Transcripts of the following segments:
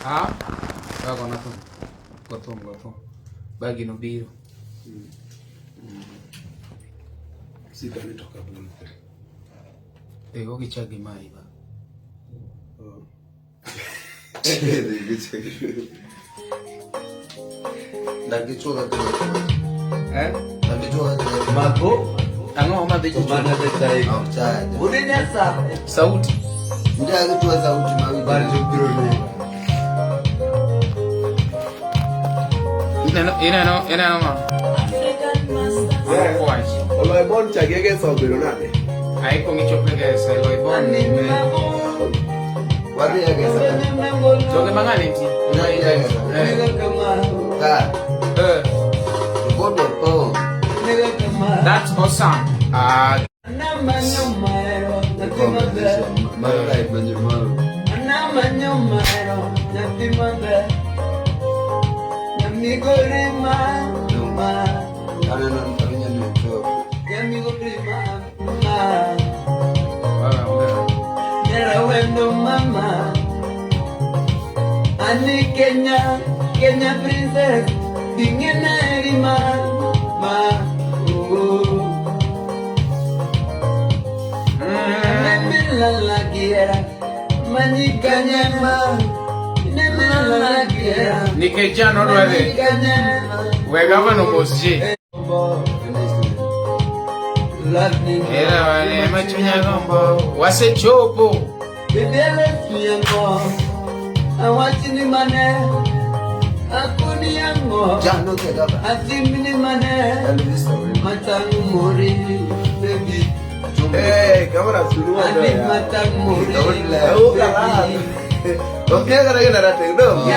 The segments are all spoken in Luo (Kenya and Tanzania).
Ah? Go na thum. Go thum, go thum. Bagi no biro. Sika nitoka bulu. Eh, go gichak gi mai ba. Oh. Nagichuoga Eh? nagichuoga Mako Ang'o ma dhi chucho? mana de chai. ok chaya. Udi nyasa. Sauti. Ndio agichua sauti mawinjo. Banjo biro ne. Ineno ineno ineno ma. Yeah. Wach. Oloibon cha gege sa obedo nade? Aiko ngichope gesa Oloibon. Wadhi e gesa. Joge mang'ani nitie. Eh. Ka. Eh. Bodo po. That's awesome. Ah, Mano right manyo mano. Aneno awinjo ni to. ah, ongera. Mama, Ani Kenya, Kenya princess, dingena erima, ma, oh. Nikech jan odwa dhi. We gavana omos ji. Era wale machunya gombo. Wasechopo. Jano ke gaba. Elvis Owen. Eh, kamera sulu Ani ya. matang Don't laugh. Oh, kalah. Oke, karena kita ada dong.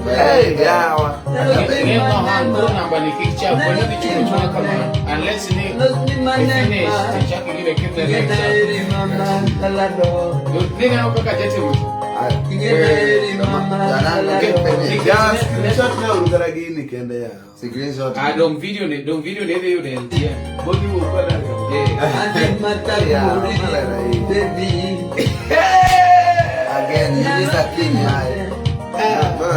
Eh, yawa. Ng'e mohango namba ni kik chak kwani dhi chuno chuna kamano. Unless ni i finish tichak gire kidhi lecture. Nineno kaka jatimo. Ya, screenshot na urugara gini kende ya. Screenshot. Ah, dong video ne dhi yudo e LTM. Bogi wuok na. Eh. Again, you miss a clean eye.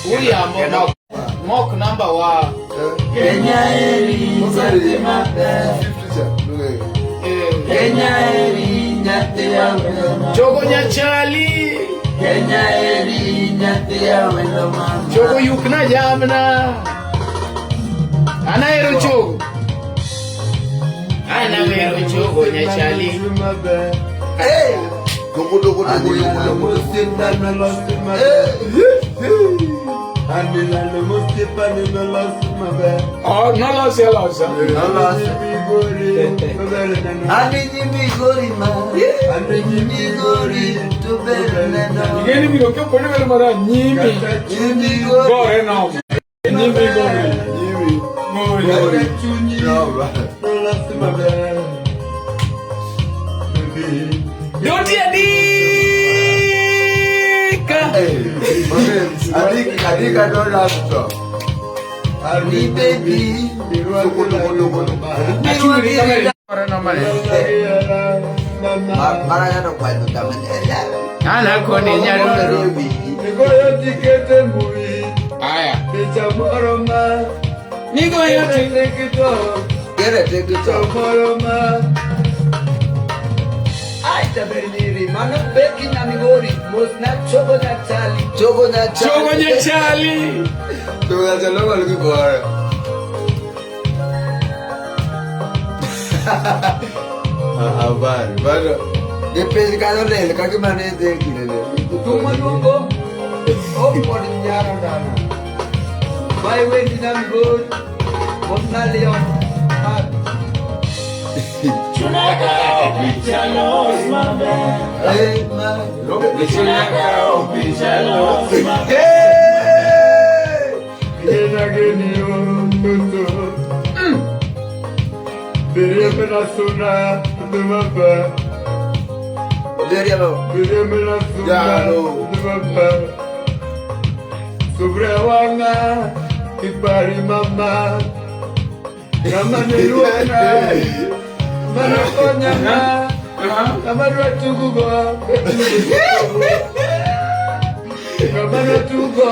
William mok, mok number wa. Kenya eri nyathi maber. Eh. Kenya eri nyathi awendo mama. Chogo nyachali. Kenya eri nyathi awendo mama. Chogo yukna jamna. Anahero chogo. Anahero chogo nyachali. Hey! Dogo dogo dogo dogo dogo. Oh, nolosi oloso. Ani nyimi gori ma. Ani nyimi gori to ber neno. Igeni biro kepone ber mara nyimi. Nyimi gori. Gore no. Nyimi gore. Nyimi. Gore. No, right. Doti adika. Hey, Adik adik adora to. Ani baby. Dogo dogo dogo. Achungi ni kamera. Gore no mane. Mara yano kwa ndo tamen. Ana kone nyalo. Aya. Nigo yote. Get it, take it off. Chogo na chali. Chogo nyachali. Chogo na chali logo looking for. Habari, bado. Depende kada lel kaki mane de kinene. Tumaluongo opod nyaro ndana. My wendi na Migori, Mosna Leon, Hey, ma. Hey! Obiria ba. Jalo. Subrewanga ipari mama Kama niluona Mana konyana Kama dwatugo Kama dwatugo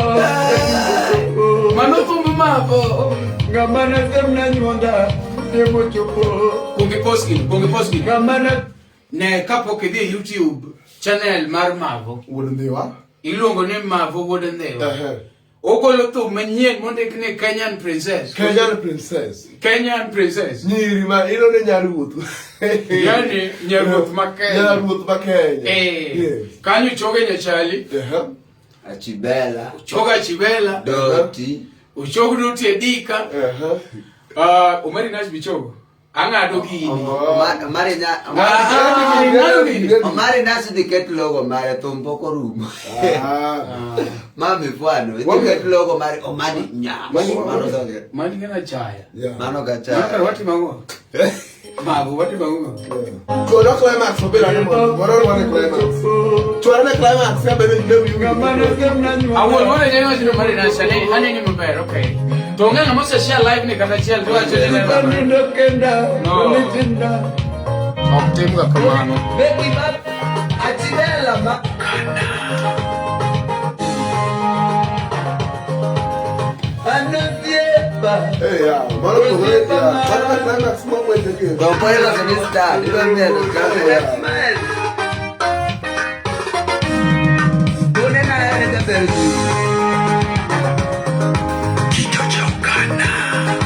Mano thumb Mavo. Ngama nasemna nyuonda Temo chopo Kuong ipos gini, kuong ipos gini. Ngama na Ne kapok idhi e YouTube channel mar Mavo. Wuod Ndhiwa. Iluongo ni Mavo Wuod Ndhiwa. Ehe. Ogolo thum manyien mondik ni Kenyan Princess. Kenyan Princess. Kenyan Princess. Nyiri ma ilo ne nyaruoth. Yani nyaruoth ma Kenya. Nyaruoth ma Kenya. Eh. Yes. Kanyo choge nyachali, Ehe. Achibela. ochoga chibela, Doti. ochog doti edika. Ehe. Omari Nash bichogo. Ang'ado gini. Omari nya Ah, ing'ado gini. Omari nasi dhi ket logo mare thum pok orumo. Ah. Ma mifwano, idhi Wame- ket logo mare Omari nya. Mano soge. Mani gana chaya. Yeah. Mano Mano kar kacha. watimo ang'o? Mavo watimo ang'o? Kono climax obedo ane mondo. Moro wane climax. Chwar ne climax ka bedo ne wiu. Ngama nasemna nyuonda Awuon moro nene wacho ni Omari Nash aneni maber, okay. To onge ng'ama ose share live ni kata achiel to wacho ni neno maber. Nindo kenda No. Nitinda Ok timga kamano. Beki ba Achibela ma. Anosieba Eh ya. Moro ko ya. Mano na climax mo weche ke. To pok iloso ni star, idwa mielo kaka. Unena ere jaber ji.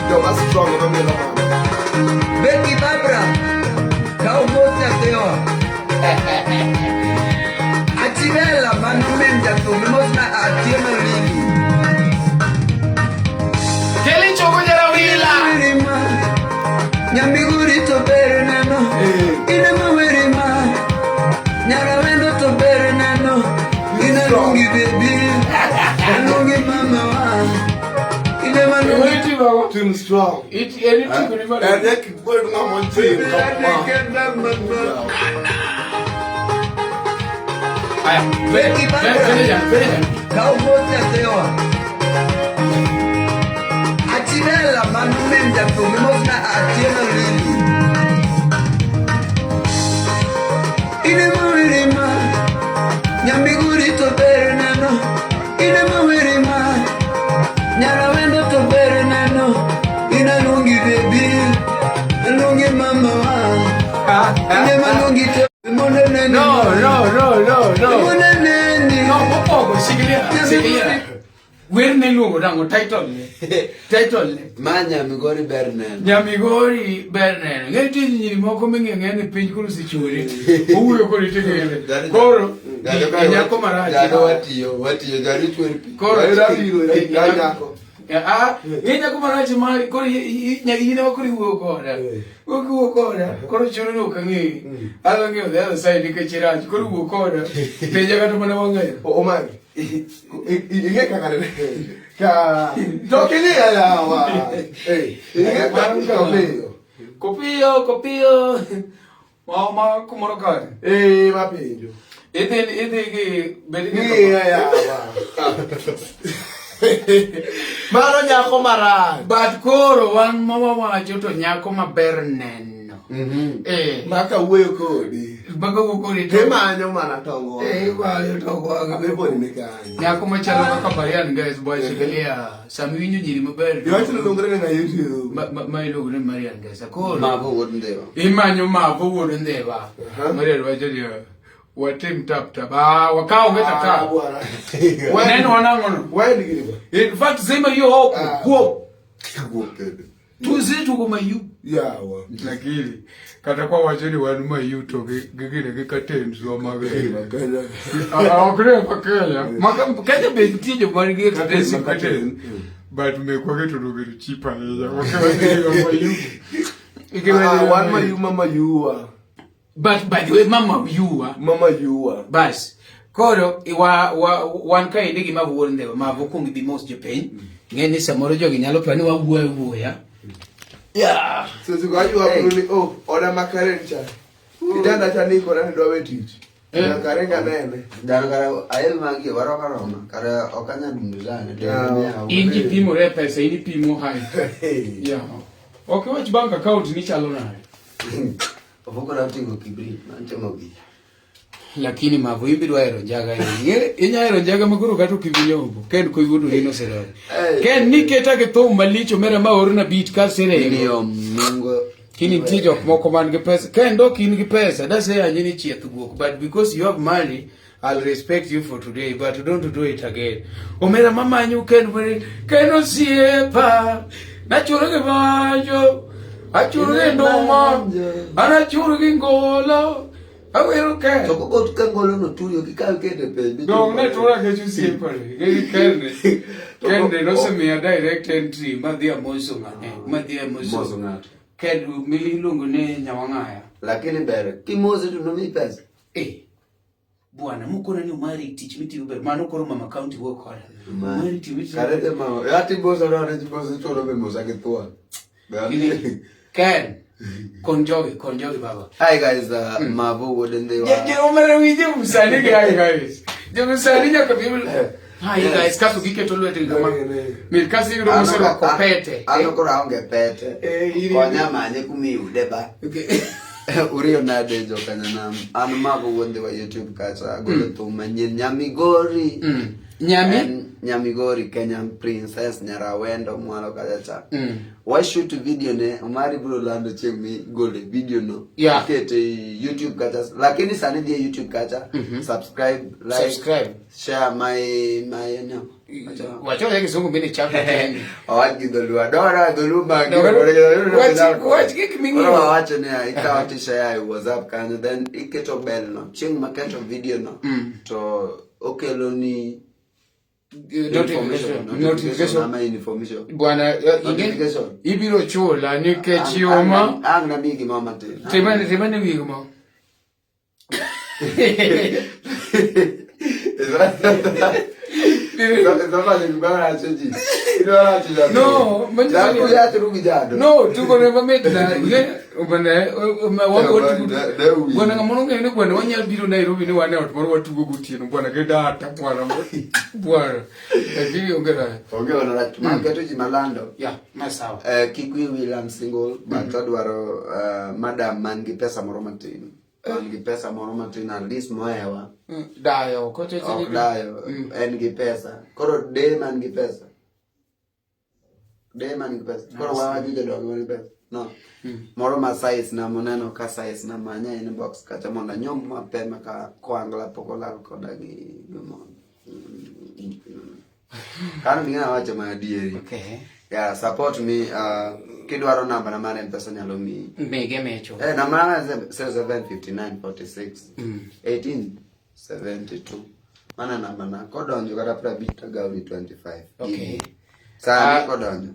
Joma strong ema mielo mano. Beki Babra. Kaw mos nyathiwa. Achibela man min jathum mos na Atieno Ligi. Keli chogo jarawila. Wirima, Nyamiguri to ber neno. Ine ma wirima. Nyarawendo to ber neno. Ine lungi baby. Lungi mama wa. Ine ma lungi. Itimo ang'o? Team strong. En itiko ni malo. En e kibed ng'ama otim kama. Kenda mama Aya, Beki Babra. twende jana, twende jana. Kaw mos nyathiwa. Achibela man min jathum mos na Atieno Ligi. Ine ma wirima. Nyamiguri to ber neno. Ine ma wirima. Nyarawendo to ber neno. Ine lungi baby. Lungi mama wa. Ine ma lungi to monde neni. No, no, no, no, no. Monde neni. No, mokwongo shikilia, shikilia. Wer ne iluongo nang'o? Title ne. Title ne. Ma Nyamigori ber neno. Nyamigori ber neno. Ng'e nitie nyiri moko ming'e ng'e ni piny koro osechore. Owuoyo kodi ting'ene. Koro nyako marach. Jalo watiyo, watiyo, jalo chwer pi. Koro Raila biro, ya nyako. Ah, ng'e nyako marach ma koro in ema koro iwuoyo koda. Koro kiwuoyo koda, koro chuno ni ok ang'eyi. Adwa ng'eyo the other side nikech irach. Koro wuo koda. Penja kata mana wang'ayo. Omari. Ing'e kaka ne. Ka to king'iya yawa. Eh, ing'e kaka kopiyo. Kopiyo, kopiyo. Ma kumoro kae. Eh, mapenjo. Idhi gi bed gi Ng'iya yawa. Mano nyako marach. But koro wan ma wawacho to nyako maber neno. Eh. Maka wuoyo kodi. Maka wuoyo kodi to. Imanyo mana tong wang'. Eh, imanyo tong wang'. Abeboni ni kanyo. Nyako machalo kaka Marian guys, boy shikilia. Sama iwinjo nyiri maber. Iwacho ni luongre ni ng'a YouTube. Ma iluongo ni Marian guys. Koro. Mavo wuod Ndhiwa. Imanyo Mavo wuod Ndhiwa. Marian wacho ni watim tap tap. Ah, wakaw ge takaw. Bwana. Neno wanang'o no. Wendi gini ba. In fact, sema hiyo hope. Guo. Guo kendo. Tuzetu go mayu. Yawa. Lakini kata kwa wacho ni wan mayu to gi gine gi katens wa mag Kenya. Ok ne ma Kenya. Ma Kenya be nitie joma nigi expensive Curtain. curtain. But mekwa gi to obedo cheap ahinya. Ok wadhi go mayu. Ah, wan mayu mama yuwa. But by the way, mama yuwa. Mama yuwa. Bas. Koro wa wan ka indi gima wuon ndhewa ma vokuong bi mos jopiny. Ng'e ni samoro jogi nyalo paro ni wawuoyo wuoya. Yeah. Seche go aywa hey. Ni oh, oda ma Karen cha. Kijana cha ni kora ni dwa we tich. Eh. Kare ka nene. Dhano kare ayel magi waroma roma. Kare ok anyal dundo sani. Yeah. In kipimore e pesa, in ipimo height. Yeah. Ok iwach bank account ni chalo nade. Ofuko na oting'o kibrit manchomo gi. Lakini mavo imbi dwa hero njaga ahinya. Inya hero njaga ma koro kata ok ibi nyombo. Ken ko yudo ni nosedonjo. Eh. Ken ni keta gi thum malich omera ma orna beat ka serego. Miyo mungo. Kini nitie jok moko man gi pesa. Ken dok in gi pesa, dase yanyi ni chieth guok. But because you have money, I'll respect you for today, but don't do it again. Omera mamanyo Ken were Ken osiepa. Nachuro gi banjo. Achuro gi nduma. Anachuro gi ngolo. Awero Ken. To kokot ka ngolo no turi ok ikaw kete piny. Dong ne tura kech osiepa ni. Ken ne. Ken ne nosemiya direct entry madhi amoso ng'ane. Madhi amoso. Moso ng'ato. Ken miluongo ni Nyawang'aya. Lakini ber kimose to nomiyi pesa. Eh. Bwana mukona ni Omari tich mitiyo ber. Mano koro mama county wuok koda. Omari tich mitiyo. Kare de mama. Ati boso no ne boso chulo be mosa gi thuon. Gini, Ken, kon jogi, kon jogi baba. Hi guys, Mavo wuod Ndhiwa. Je, je omera winje msani gi hi guys. Je msani nyaka bi. Hi guys, kaso giketo lwetgi kama. Mir kasi yudo moserwako pete. Ano koro aonge pete. Eh, Konya manye kumiyude ba. Okay. Uriyo nade jokanyanam. An Mavo wuod Ndhiwa YouTube kacha agolo thum manyien Nyamigori. Nyami? En Nyamigori Kenyan Princess Nyarawendo mwalo kacha cha. Washoot video ne Omari biro lando chieng' migole video no. Yeah. Ikete e YouTube kacha. Lakini sani dhi e YouTube kacha. Subscribe, like, Subscribe. share my my no. Wacho kisungu mimi chako tena. Owach gi dholuo. Dora dholuo magi. Wach gik ming'iyo. Koro wawacho niya, ikawo tishare e WhatsApp kanyo then iketo bell no. Chieng' maketo video no to okelo ni Notification. Notification. ama information. Bwana, Notification. ibiro chula nikech yoma. Ang' namiyi gimoro matin. Timane timane wi gimoro. No, No, tugo ne mamit na. Bwana, bwana ng'ama ong'eyo ni bwana wanyalo biro Nairobi ni wan e ot moro watugo gotieno bwana gi data bwana. Bwana. Lakini onge raha. Onge ono rach. Ma keto ji malando. Yeah, ma sawa. Kik wiyi wil I'm single but adwaro madam man gi pesa moro matin. Man gi pesa moro matin at least mohewa. Dayo, kocho Ok dayo, en gi pesa. Koro de man gi pesa. De man gi pesa. Koro wawacho jodongo man gi pesa. No. Moro ma size na moneno ka size na manya inbox kacha mondo anyom mapema ka kwangla pok olal koda gi gimoro. Kano gima awacho ma adieri. Okay. Yeah, support me. Kidwaro namba na mar M-Pesa nyalo miyi. Mege mecho. Eh, namba na 0759 46 18 72. Mana namba na kodonjo kata 50 tagawni 25. Okay. Sani kodonjo.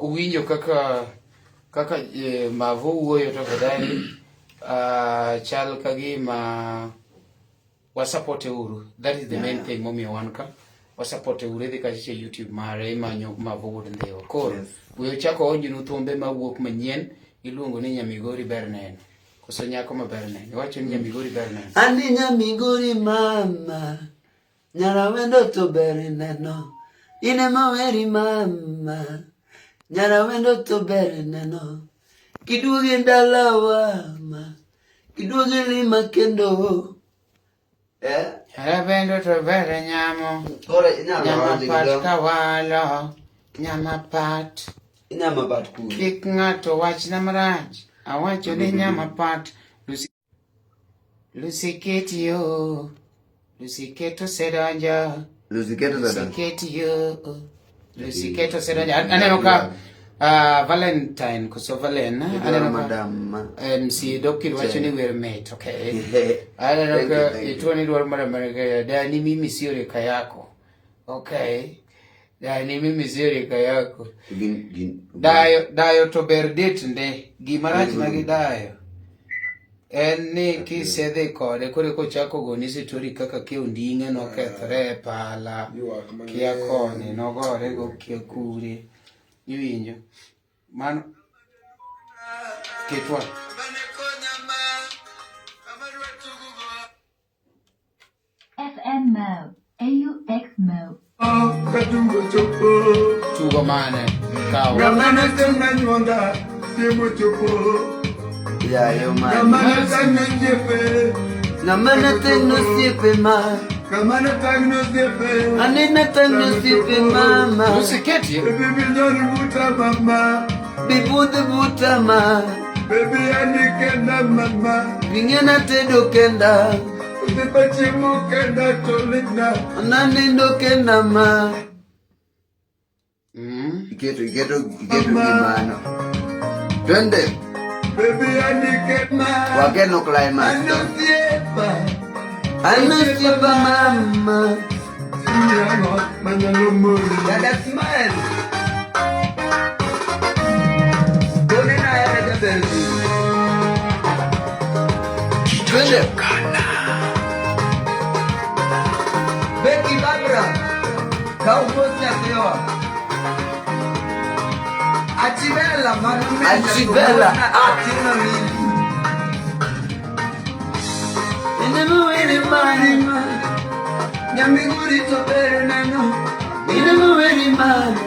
Uwinjo kaka kaka Mavo wuoyo tafadhali chal ka gima wasapote uru. That is the main thing momiyo wan ka. Wasapote uru idhi kacha e YouTube mare imanyo Mavo Wuod Ndhiwa. Koro Yes. we ochako onjnu thumbe mawuok manyien iluongo ni Nyamigori ber neno. Koso nyako maber neno. Iwacho ni Nyamigori ber neno. Ani Nyamigori mama, Nyarawendo to ber neno. In ema weri mama, Nyarawendo to ber neno. Kiduogi dalawa ma, kiduogi lima kendo. Eh? Nyawendo to ber nyamo. Koro inyalo Nyama wacho pat gi dho- kawalo. Nyama pat. Inyama pat kure. Kik ng'ato wachna marach. Awacho ni nyama pat. Lucy Keti yo. Lucy Keto osedonjo. Lucy Keto Lucy osedonjo. Keti yo. Lucy Keto osedonjo. Aneno ka Valentine koso Valen. Idwaro Aneno ka madam ma. MC Dokir wacho ni wer mit. Okay. Aneno Thank you, ka thank you. ituo ni dwaro mara mara dani mimi sio rika yako. Okay. Dani mimi sio rika yako. Gin gin. Dayo dayo to ber det nde. Gima rach ma gi dayo en ni kisedhi kode koro kochako goni sitori kaka kia onding'e nokethore e pala, Ywak mang'eny. kia koni nogore go kia kure. Iwinjo? Mano ketwa. Mo AUX Mo. Katungo chopo. Tugo mane? Kaw. Ng'ama notem na nyuonda chiemo chopo. Yayo ma. Ng'ama notang' osiepe. Ng'ama natang' osiepe ma. Ng'ama notang' osiepe. Ane natang' osiepe mama. Usiketi. Baby binyon buta mama. Bibudh buta ma. Baby ani kenda mama. Bing'ena tedo kenda. Osiepa chiemo kenda to litna. Nanindo kenda ma. Iketo iketo iketo gimano. Twende. Baby ani kenda. Wakeno climax. An osiepa. An osiepa mama. Miyango manyalo mori. Dada smile. Gone na hera jaber. Twende. Becky Barbara. Kaw mos nyathiwa. Achibella mano Achibella. Atino nini. Ine mani. Nyamiguri to ber neno. Ine muweri mani.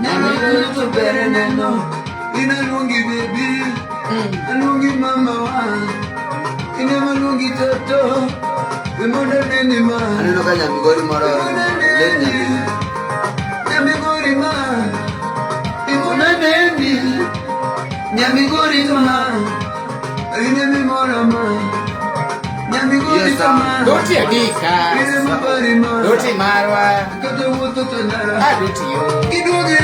Nyamiguri to ber neno. Ina luongi baby. Aluongi mama wa. Ina maluongi toto. We mondo neni ma. Aneno ka nyamigori moro ler nyamigori. Nyamiguri ma. Imona nendi. Nyamigori ma. Ine mimora ma. Nyamiguri Yes, to ma. Doti adika. Ine mabari ma. Doti marwa. Kata wuotho to ndara. Ah, doti yo. Iduogi